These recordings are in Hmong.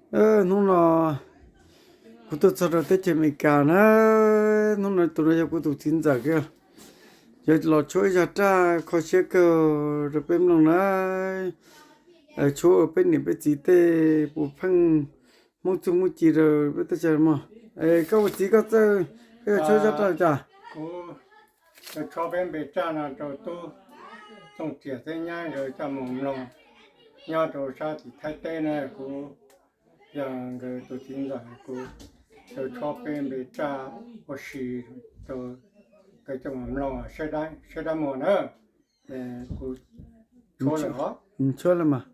Hnub no kuv tuaj txog rau teb chaws Amelikas na. Hnub no tus no yog kuv tus txiv ntxawm kiag, yog los tshuab ib zaj raj kho siab kawg rau peb mloog na. Tshuab ua peb niam peb txiv tej puas pheej Hmoob txuj Hmoob ci rau peb teb chaws mog. Koj ua txiv koj txawj, koj yog tshuab zaj raj li cas? Kuv tshuab peb npe raj no rau tub Txooj Riam thiab nyab nkawd coj mus mloog nyob rau sab tim Thaib teb na. Kuv yog nkawd tus txiv ntxawm, kuv tshuab peb npe raj ua si rau nkawd coj mus mloog saib dab muag na. Kuv tshuab lawm os. Tshuab lawm mas.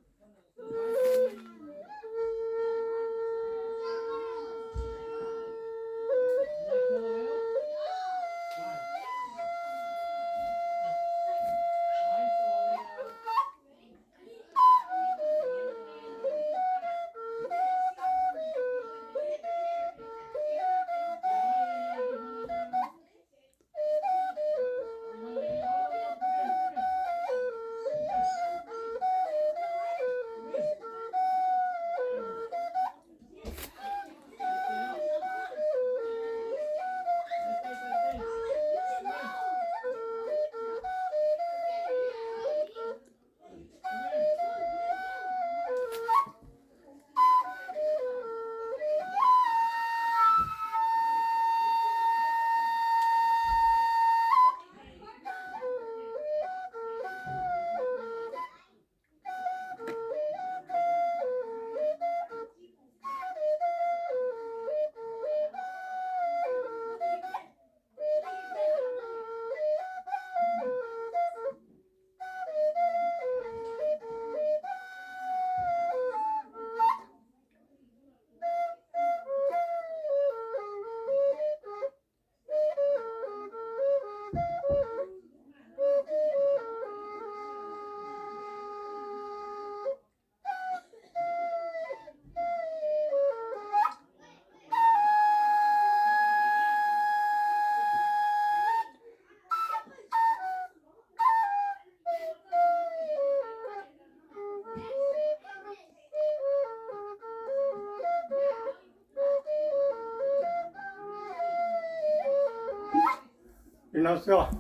Li no xwb.